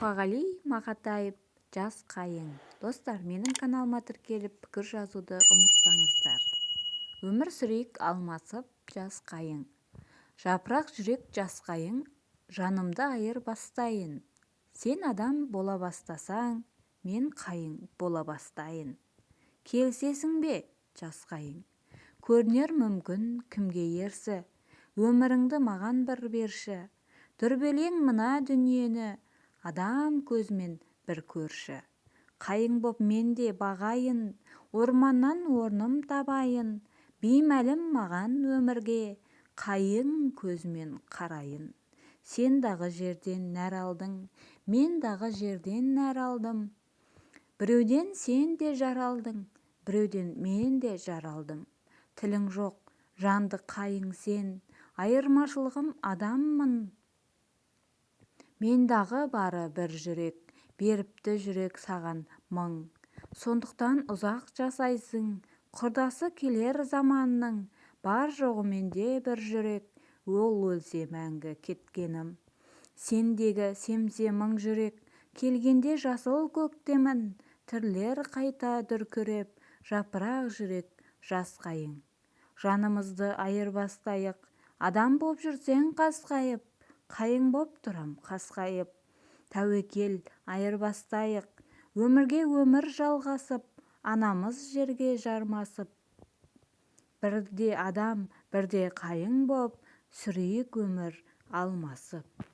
Мұқағали Мақатаев, «Жас қайың». Достар, менің каналыма тіркеліп, пікір жазуды ұмытпаңыздар. Өмір сүрейік алмасып, жас қайың. Жапырақ жүрек, жас қайың, жанымды айырбастайын. Сен адам бола бастасаң, мен қайың бола бастайын. Келісесің бе, жас қайың? Көрінер мүмкін кімге ерсі. Өміріңді маған бір берші. Дүрбелең мына дүниені адам көзімен бір көрші. Қайың боп мен де бағайын, орманнан орным табайын. Беймәлім маған өмірге қайың көзімен қарайын. Сен дағы жерден нәр алдың, мен дағы жерден нәр алдым. Біреуден сен де жаралдың, біреуден мен де жаралдым. Тілің жоқ, жанды қайың сен, айырмашылығым адаммын. Мен дағы бары бір жүрек, беріпті жүрек саған мың. Сондықтан ұзақ жасайсың, құрдасы келер заманның. Бар-жоғы менде бір жүрек, ол өлсе, мәңгі кеткенім. Сендегі семсе мың жүрек, келгенде жасыл көктемін. Тірілер қайта дүркіреп, жапырақ жүрек, жас қайың. Жанымызды айырбастайық. Адам боп жүрсең қасқайып, қайың боп тұрам қасқайып. Тәуекел, айырбастайық. Өмірге өмір жалғасып, анамыз жерге жармасып. Бірде адам, бірде қайың боп, сүрейік өмір алмасып.